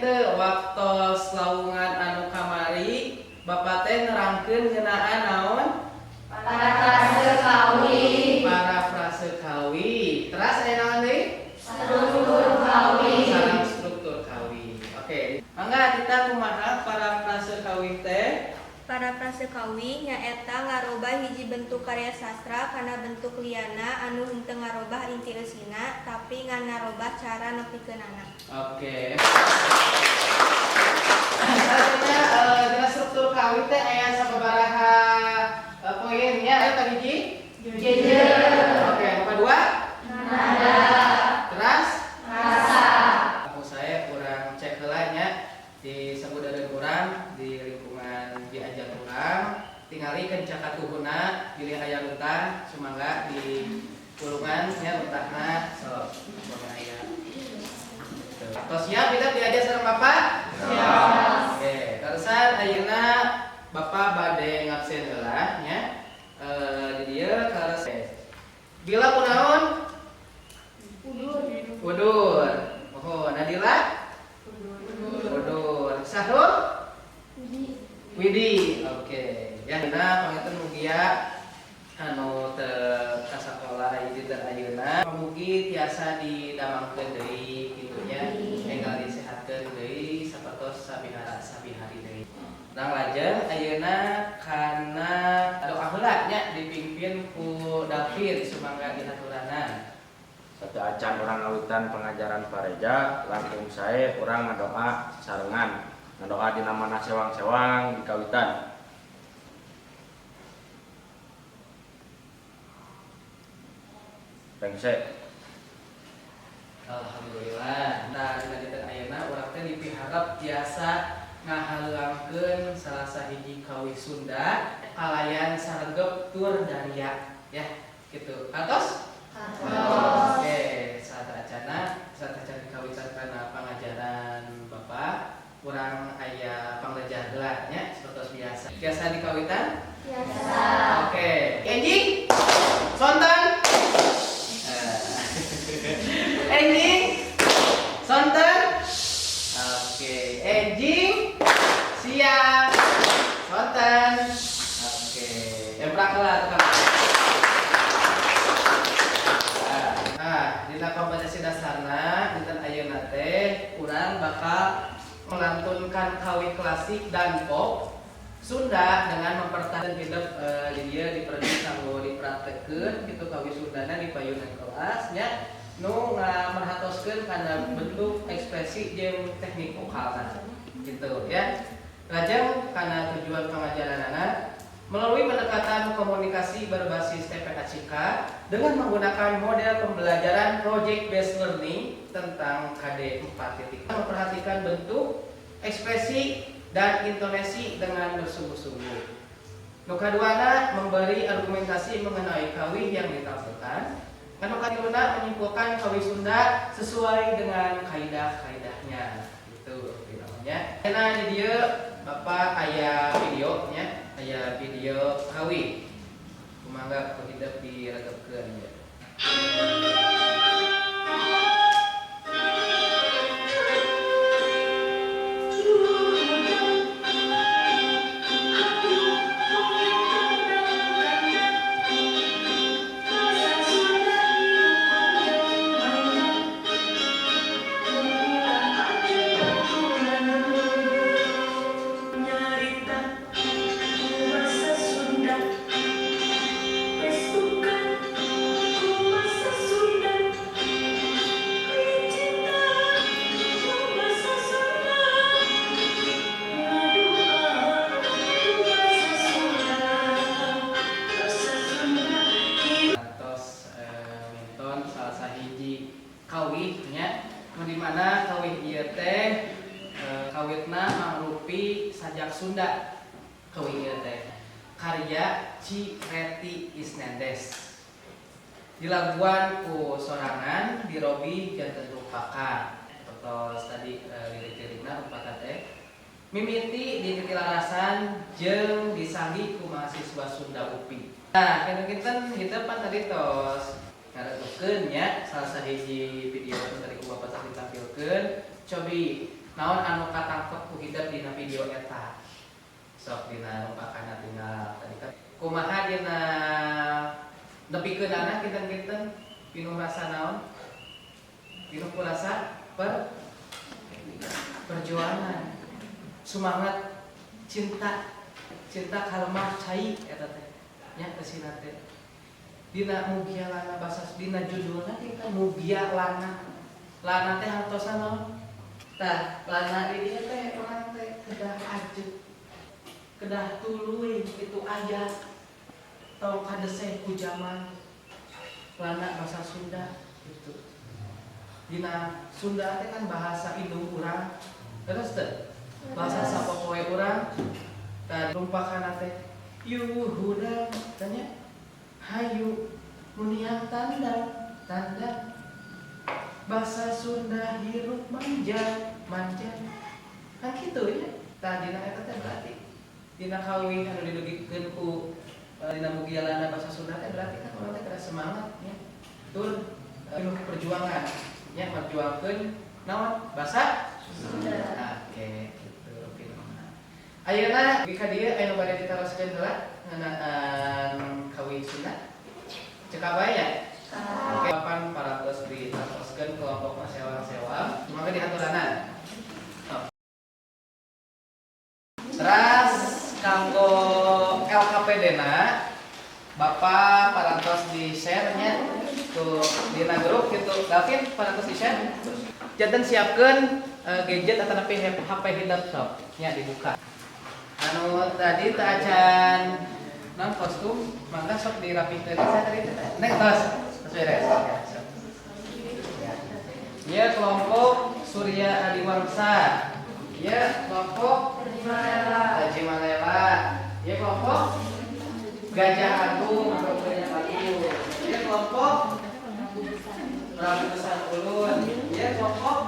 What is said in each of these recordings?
teu waktos lawungan anu kamari Bapak teh nerangkeun ngeunaan naon? Parafrase kawi. Parafrase kawi. Teras aya naon deui? Struktur kawi. Sareng struktur kawi. Oke. Mangga kita kumaha parafrase kawi teh? Parafrase kawi nyaeta ngarobah hiji bentuk karya sastra kana bentuk liana anu henteu ngarobah inti eusina tapi ngan ngarobah cara nepikeunana. Oke. Selanjutnya dina struktur kawi teh aya sababaraha poin nya, aya kahiji? Jejer. Oke, nu kadua? Nada. Teras? Rasa. Aku saya kurang cek heula nya di sabudeureun urang di lingkungan diajar urang tingali kencakatuhuna bilih aya runtah sumangga di pulungan nya runtahna sok upami aya. Tos siap kita diajar sareng Bapak? Siap. Oke, terusan ayeuna Bapak bade ngabsen heula nya. Di dieu kaleres. Bila kunaon? Udur. Udur. Oh, Nadila? Udur. Sahrul? Widi. Oke. Ya, nah panginten mugia anu teu ka sakola aya dinten ayeuna mugi tiasa didamangkeun deui kitu nya, enggal disehatkeun deui sapertos sabihara sabihari deui. Nah, lajeng ayeuna kana doa heula nya dipimpin ku David, sumangga dihaturanan. Sateuacan urang ngawitan pengajaran pareja, langkung sae urang ngadoa sarengan. Ngadoa dina mana sewang-sewang dikawitan. Rengse. Alhamdulillah. Nah, dina dinten ayeuna urang teh dipiharep tiasa ngahaleuangkeun salah sahiji kawih Sunda kalayan saregep tur daria ya gitu. Atos? Atos. Oke, saat acan dikawitan kana pangajaran Bapak, urang aya panglejar heula nya sapertos biasa. Biasa dikawitan? Biasa. Oke. Enjing. Sonten. Enjing. Sonten. Oke, enjing. Siap. Sonten. Oke. Emprak heula tukang. Nah, dina kompetensi dasarna dinten ayeuna teh urang bakal melantunkan kawih klasik dan pop Sunda dengan mempertahankan hidup di dieu diperdi kanggo dipraktekeun gitu kawih Sundana di payunan kelas nya nu ngamerhatoskeun kana bentuk ekspresi jeung teknik vokalna gitu ya. Lajeng kana tujuan pengajaranana melalui pendekatan komunikasi berbasis TPACK dengan menggunakan model pembelajaran project based learning tentang KD 4.0 memperhatikan bentuk, ekspresi, dan intonasi dengan bersungguh-sungguh. Nu kaduana memberi argumentasi mengenai kawih yang ditampilkan. Nu katiluna menyimpulkan kawih Sunda sesuai dengan kaidah-kaidahnya. Gitu namanya. Nah, di dieu Bapak aya video nya, aya video kawih. Kumangga ku hidep diregepkeun ya. Atos minton salah sahiji kawih nya, nu di mana kawih ieu teh kawitna mangrupi sajak Sunda. Kawih ieu teh karya Ci Reti Isnendes dilaguan ku sorangan dirobi janten rupakan tos tadi lirik-lirikna rupakan teh mimiti di titilarasan jeung disanggi ku mahasiswa Sunda UPI. Nah, kinten-kinten kita pan tadi tos ngaretukeun nya salah sahiji video anu tadi ku Bapak tadi ditampilkeun. Cobi Naon anu katangkep ku hidep dina video eta? Sok dina rumpakana tinggal tadi kan. Kumaha dina nepikeunana kinten-kinten pinuh rasa naon? Pinuh ku rasa perjuangan, semangat, cinta, cinta kalemah cai eta teh nya eusina teh. Dina Mugia Lana bahasa dina judulna kita Mugia Lana. Lana teh hartosna naon? Tah, lana di dieu teh urang teh kedah ajeg, kedah tuluy itu aya tong kadeseh ku jaman. Lana bahasa Sunda gitu. Dina Sunda teh kan bahasa indung urang. Terus teh bahasa sapopoe urang. Tah, rumpakana teh yuhudang tanya hayu muniang tanda tanda bahasa Sunda hirup manja manja kan kitu nya. Tah, dina eta teh berarti dina kawih anu didugikeun ku dina Mugia Lana bahasa Sunda teh berarti kan urang teh kedah semangat nya, tur penuh perjuangan nya, merjuangkeun naon bahasa Sunda. Oke, gitu pinuhna. Ayeuna di ka dieu aya nu bade ditaroskeun heula ngeunaan kawih Sunda. Cekap bae nya. Oke, papan parantos ditaroskeun kelompok sewang-sewang. Mangga dihaturanan. Oh. Teras kanggo LKPD na Bapak parantos di share nya ku dina grup gitu. Davin parantos di share. Janten siapkeun gadget atau nepi HP hidep sok nya dibuka. Anu tadi teu acan non kostum mangga sok dirapihkeun. Saya tadi teh nek tos tos beres. Ya, sok. Ya. Ya, kelompok Surya Adiwangsa. Ya, kelompok Haji Malela. Ya, kelompok Gajah Agung atau Gajah Agung. Ya, kelompok Prabu Besar Ulun. Ya, kelompok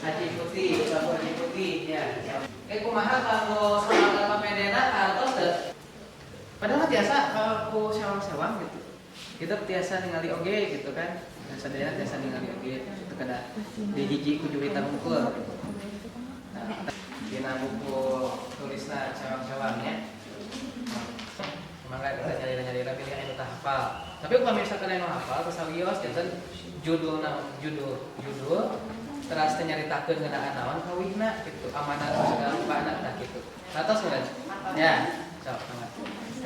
Haji Putih, Prabu Haji Putih ya. Oke, kumaha kanggo soal LKPD-na atos teu? Padahal mah tiasa ku sewang-sewang gitu. Kita tiasa ningali oge gitu kan. Sadayana tiasa ningali oge itu kada dihiji ku juwitan hungkul gitu. Nah, dina buku tulisna sewang-sewangnya. Mangga kita nyalira-nyalira pilih anu teu hafal. Tapi upami misalkan anu hafal terus sawios janten judulna judul judul teras teh nyaritakeun ngeunaan naon kawihna gitu, amanat segala rupana tah gitu. Atos meureun? Ya, sok mangga.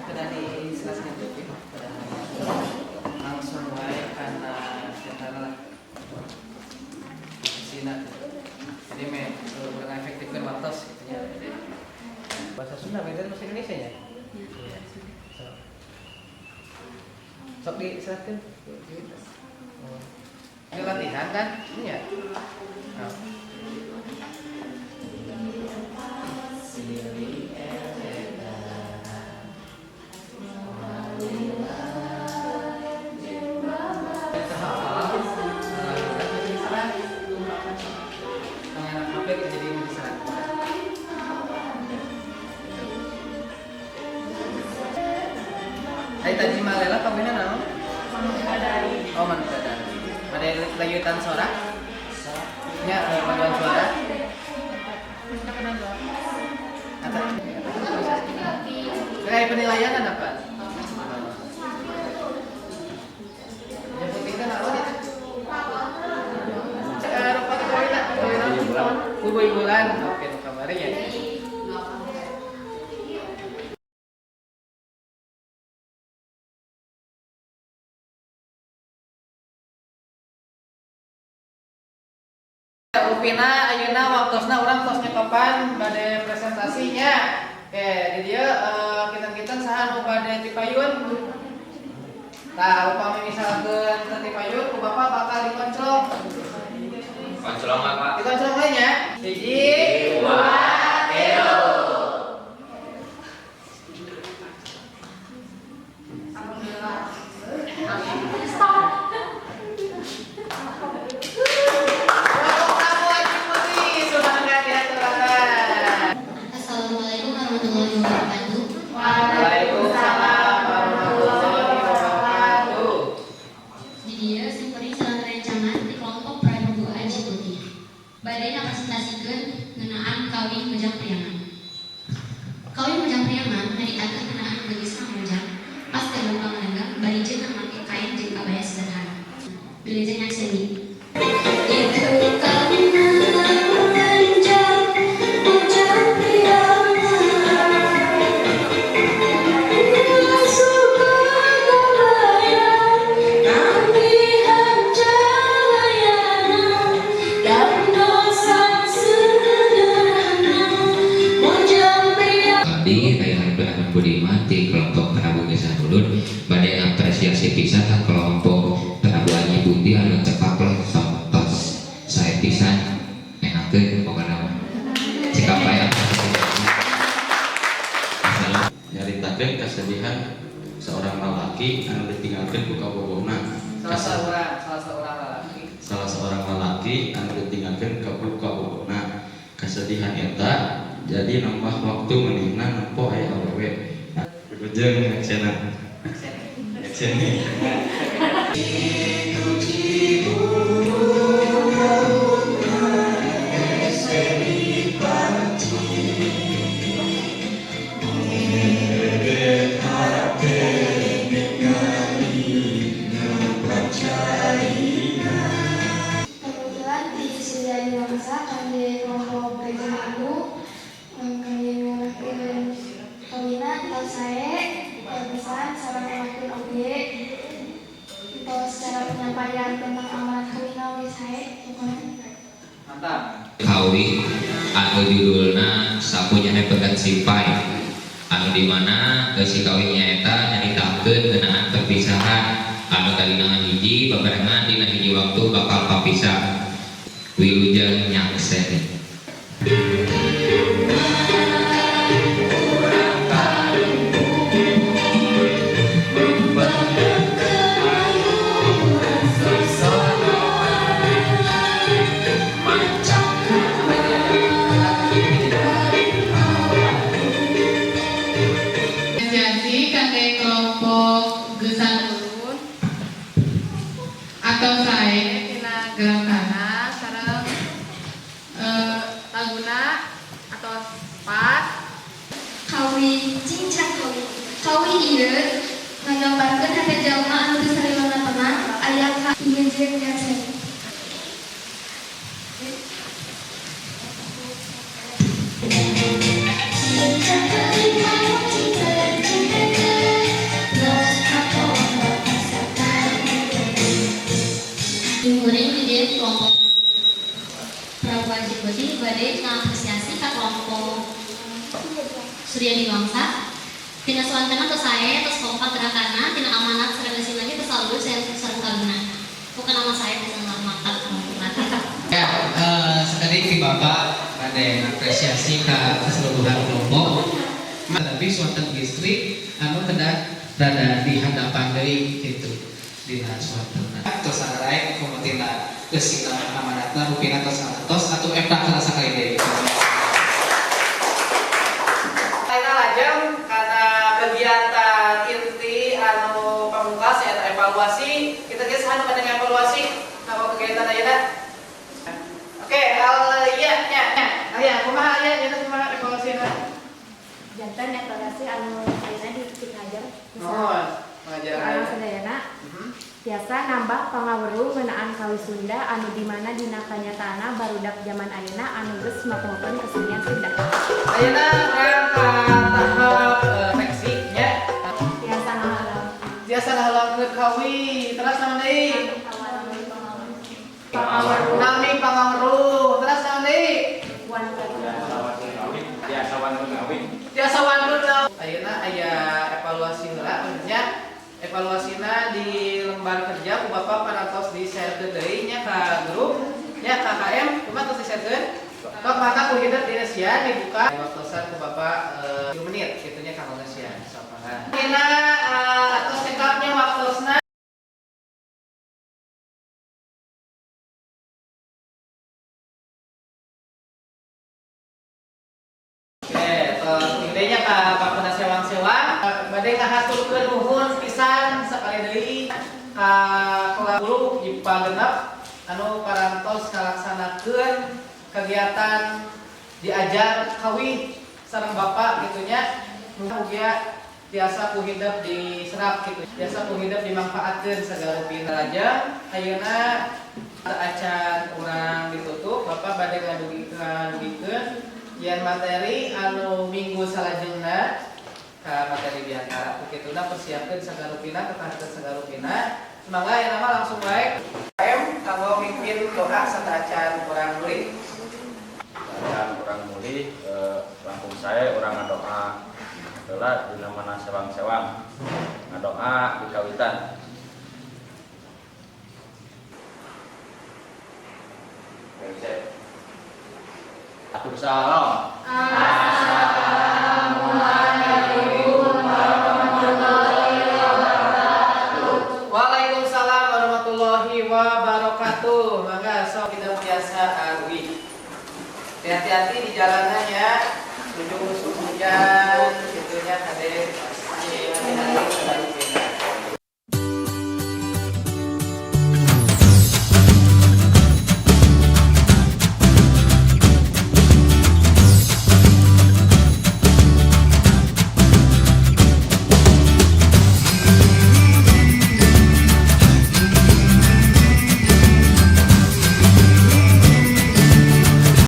Kedah dijelaskeun deui langsung wae kana eta lah. Isina. Jadi me kurang efektifkeun waktos gitu nya. Bahasa Sunda beda bahasa Indonesia nya? Iya. Sok. Sok diserahkeun. Oh. Ini latihan kan? Ini ya? Oh. Ai tadi malela kawina naon? Oh, Manukadari. Ada lanjutan sora? Nya paduan suara? Atau kayak penilaian apa? Yang penting kan naon itu? Rupa kawina, kawina. Bubuy bulan. Oke, nu kamari ya. Upina ayeuna waktosna urang tos nyetopan bade presentasinya. Oke, di dieu kinten-kinten saha nu bade tipayun? Tah, upami misalkeun teu tipayun ku bapak bakal dikonclong. Konclong apa? Dikonclong we nya. Hiji, dua, tilu. Kelompok tamu Haji Putih sudah diaturakan. Assalamualaikum warahmatullahi wabarakatuh. Waalaikumsalam warahmatullahi wabarakatuh. Di dieu simkuring sareng rencangan di kelompok Prabu Aji Putih. Bade ngapresentasikan Nyaritakeun ngeunaan geulisna mojang pas keur lomba ngalenggang bari jeung make kain jeung kabaya sederhana. Wilujeng nyakseni. Itu karena menjang hujan priangan suka kabayang nambihan jalayana dan dosa sederhana mojang priangan. Abdi Raihan Ahmad Budiman di kelompok Prabu Gesan Ulun bade apresiasi pisan ka kelompok Prabu Anyi Budi anu cekap lah, tos sae pisan, enakeun pokona mah cekap bae apresiasi. Asal Nyaritakeun kesedihan seorang lalaki anu ditinggalkeun ku kabogohna. Salah seorang lelaki. Salah seorang lalaki anu ditinggalkeun ku kabogohna. Kesedihan eta jadi nambah waktu manehna nempo aya awewe. Wilujeng nyaksena. Nyakseni. Kebetulan di Suryadi Wangsa kami kelompok Reja kami nggunakeun kawina tos sae pesan sareng ngelakuin oge tos cara penyampaian tentang amanat kawina oge sae pokoknya. Mantap. Kawi anu judulna Sapunyane Pegat Simpai, anu dimana si kawi nyaeta nyaritakeun ngeunaan perpisahan anu tadina hiji babarengan dina hiji waktu bakal papisah. Wilujeng nyakseni. Apresiasi kangge kelompok Gesan Ulun atau sae tina gerakana sareng laguna atau pas. Kawi cincang kawi kawi ieu ngagambarkeun hate jalma anu teu sarilana tenang aya ka Wilujeng nyakseni. Cincang kawi mau cinta cinta los kapono pasakan. Simkuring di dieu kelompok Prabu Haji Budi bade ngapresiasi ka kelompok Suryadi Wangsa tina suantena tos sae, tos kompak gerakana, tina amanat sareng eusina ge tos alus sareng kawina. Bukan nama saya bisa mantap. Ya, sekali di Bapak ada apresiasi ke keseluruhan kelompok. Tapi suatu istri anu kedah rada di hadapan deui gitu dina suatu. Tos sangrai komo tina eusina amanatna rupina tos tos atau eprak kana sakali deui. Ayeuna lajeng kana kegiatan inti anu pamungkas eta evaluasi. Kita geus anu pada evaluasi napa kegiatan ayeuna? Oke, al iya nya. Aya kumaha aya nya kumaha evaluasina? Janten evaluasi anu ayeuna di ngajar. Mohon ngajar Anu aya. sadayana tiasa nambah pangaweruh ngeunaan kawi Sunda anu di mana dina kanyataanna barudak zaman ayeuna anu geus mapohokeun kesenian Sunda. Ayeuna urang ka tahap refleksi nya. Tiasa ngahalang. Tiasa ngahalangkeun kawi. Terus naon deui? Pangaweruh. Nami pangaweruh. Terus naon deui? Biasa wantun kawin, biasa wantun kawin. Tiasa wantun. Ayeuna aya evaluasi heula nya. Evaluasina di lembar kerja ku Bapak parantos di-share deui nya ka grup nya KKM, kumaha tos di-share? Tok maka ku hidup di sia dibuka waktosan ku Bapak 3 menit kitu nya kanggo sia sok mangga. Ayeuna atos cekapnya waktosna. Oke, tos idenya ka Bapak sewang-sewang bade ngahaturkeun nuhun pisan sekali deui ka kelas 10 IPA genep anu parantos ngalaksanakeun kegiatan diajar kawih sareng Bapak gitu nya. Mugia tiasa ku hidep diserap gitu, tiasa ku hidep dimanfaatkeun segala rupina. Lajeng ayeuna acan urang ditutup, Bapak bade ngadugikeun yen materi anu minggu salajengna ka materi biantara. Ku kituna persiapkeun sagala rupina, ketahankeun sagala rupina. Mangga ayeuna mah langsung wae M kanggo mimpin doa sateuacan urang mulih. Dan urang mulih, langkung sae urang ngadoa heula dina mana sewang-sewang, ngadoa di kawitan. Atur salam. Assalamualaikum warahmatullahi wabarakatuh. Waalaikumsalam warahmatullahi wabarakatuh. Mangga sok kita biasa arwi. Hati-hati di jalanannya, ujung hujan, gitunya kade. Hati-hati.